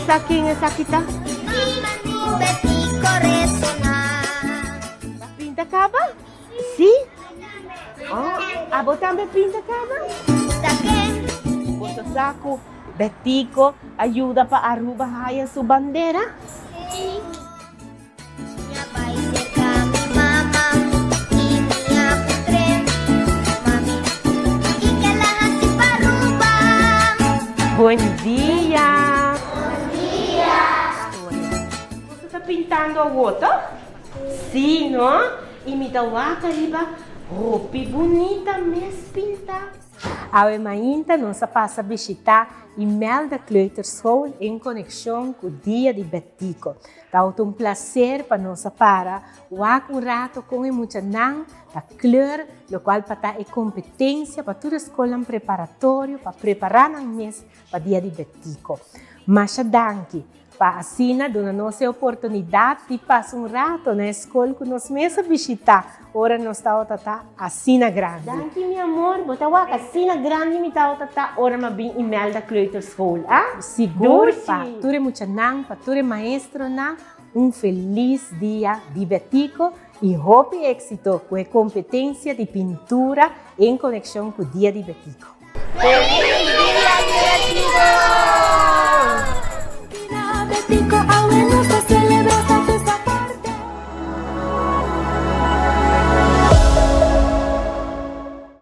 sa ken esaki ta? Bo a pinta kaba? Si? Oh, abo tambe pinta kaba? Boso sa ku Betico a yuda pa Aruba haya su bandera? Buen dia! Boso ta pintando awor, to? Sí, no? I mi ta wak ariba hopi bunita mes pinta. Awe mainta nos a pasa bishita Imelda Kleuterschool en konekshon ku Dia di Betico. Tabata un plaser pa nos a para wak un rato kon e muchanan ta kleur, lokual pa ta e kompetensia pa tur e skolnan preparatorio pa prepará nan mes pa Dia di Betico. Masha danki pa asina duna nos e oportunidat di pasa un rato na e skol ku nos mes a bishitá ora nos tabata ta asina grandi. Danki mi amor, bo ta wak asina grandi mi tabata ta ora m'a bin Imelda Kleuterschool, a? Sigur pa tur e muchanan, pa tur e maestronan, un felis dia di Betico y hopi exito cu e competencia di pintura en conexion cu Dia di Betico. Feliz!